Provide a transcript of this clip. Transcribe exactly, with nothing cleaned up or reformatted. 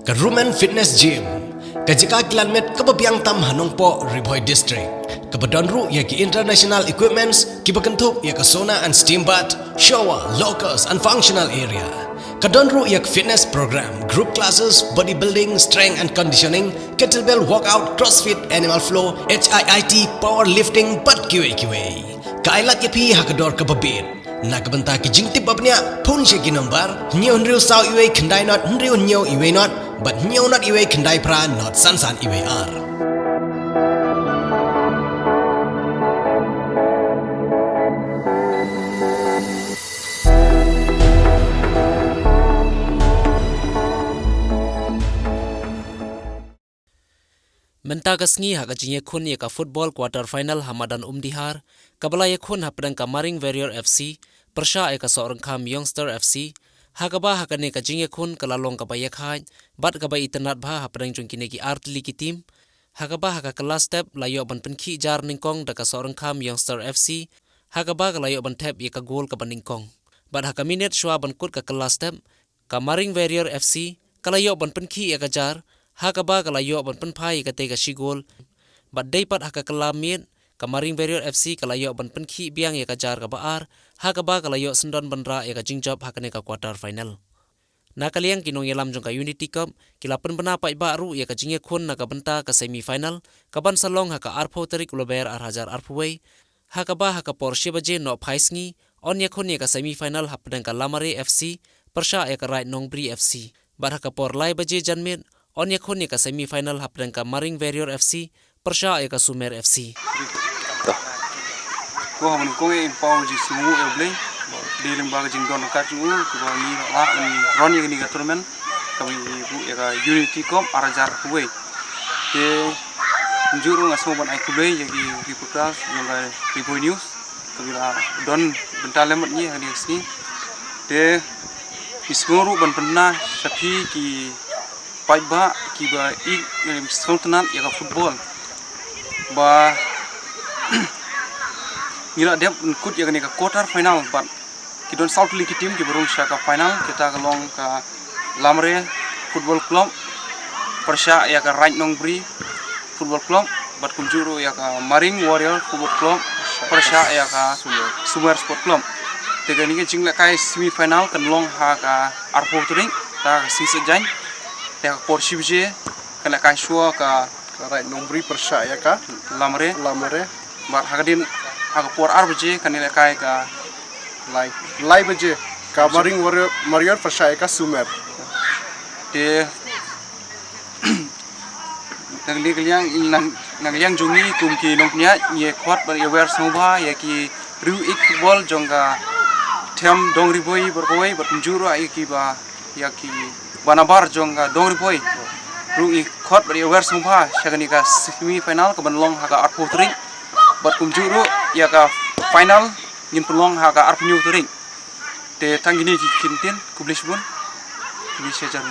Ka Rumen Fitness Gym, ka jaka kilan met kaba biang tam ha Nongpoh, Ri Bhoi District, kaba don ruh ïa ki international equipments kiba kynthup ïa ka sauna and steam bath, shower, lockers and functional area. Ka don ruh ïa ka fitness program, group classes, bodybuilding, strength and conditioning, kettlebell workout, crossfit, animal flow, H I I T, powerlifting bad kiwei kiwei. Ka ai lad ïa phi ha ka dor kaba bit. Na ka bynta ki jingtip ba bniah, phone sha ki nombar hynñiew hynriew saw iwei khyndai not hynriew hynñiew iwei not bad hynñiew not iwei khyndai phra not san san iwei ar. Mynta ka sngi ha ka jingïakhun ïa ka football quarter final ha madan Umdihar, kaba la ïakhun hapdeng ka Maring Warrior F C pyrshah ïa ka Sohryngkham Youngster F C, ha kaba ha kane ka jingïakhun ka la long kaba ïakhaid bad kaba itynnad bha hapdeng jong kine ki ar tylli ki team, ha kaba ha ka kylla step la ïoh ban pynkhih jar nyngkong da ka Sohryngkham Youngster F C, ha kaba ka la ïoh ban thep ïa ka gol kaba nyngkong. Bad ha ka minit shuwa ban kut ka kylla step, ka Maring Warrior F C ka la ïoh ban pynkhih ïa ka jar, ha kaba ka la ïoh ban pynphai ïa katei ka shi gol. Bad dei pat ha ka kylla miet, ka Maring Warrior F C ka la ïoh ban pynkhih biang ïa ka jar kaba ar, ha kaba ka la ïoh syndon ban rah ïa ka jingjop ha kane ka quarter final. Na ka liang ki nongïalam jong ka Unity Cup ki la pynbna paidbah ruh ïa ka jingïakhun na ka bynta ka semi final, kaban sa long ha ka arphew tarik u Lber ar hajar arphew wei, ha kaba ha ka por shi baje nohphai sngi yn ïakhun ïa ka semi final hapdeng ka Lamare F C pyrshah ïa ka Raid Nongbri F C. Bad ha ka por lai baje janmiet yn ïakhun ïa ka semi final hapdeng ka Maring Warrior F C pyrshah ïa ka Sumer F C. Ko ha ban kong e impower ji sngew e blei. Dei lyngba ka jingdon ka jong u kaba ngi la wan ron ïa kane ka tournament kaba ngi buh ïa ka Unity Cup ar hajar arphew wei. Te kumjuh ruh nga sngew ban ai khublei ïa ki reporters jong ka Ri Bhoi News kaba la don bynta lem bad ngi ha kane ka sngi. Te ngi sngew ruh ban pynbna sha phi ki paidbah kiba ïeit, em, sngewtynnat ïa ka football ba ngi la dep kut ïa kane ka quarter final bad ki don saw tylli ki team kiba rung sha ka final, kita ka long ka Lamre Football Club pyrshah ïa ka Raid Nongbri Football Club bad kumjuh ruh ïa ka Maring Warrior Football Club pyrshah ïa ka Sumer Sport Club. Te kane ka jinglehkai semi final kan long ha ka arphew tarik, ta ka sngi Saitjaiñ, te ha ka por shi baje kan lehkai shuwa ka Ka Raid Nongbri pyrshah ïa ka Lamre. Lamre. Bad ha ka dien ha ka por ar baje kan lehkai ka lai, lai baje ka Maring Warrior, Warrior pyrshah ïa ka Sumer. Te na ka liang, na ka liang jong ngi kum ki nongpynïaid ngi khot bad ïa wer sngewbha ïa ki riew ïeit football jong ka them Dong Ri Bhoi bad kawei bad kumjuh ruh ïa kiba ïa kiba nabar jong ka Dong Ri Bhoi ruh ngi khot bad ïa wer sngewbha sha kane ka semi final kaban long ha ka arphew tarik bad kumjuh ruh ïa ka final ngin pynlong ha ka arphew hynñiew tarik. Te tang kine ki kyntien, khublei shibun. Khublei shihajar.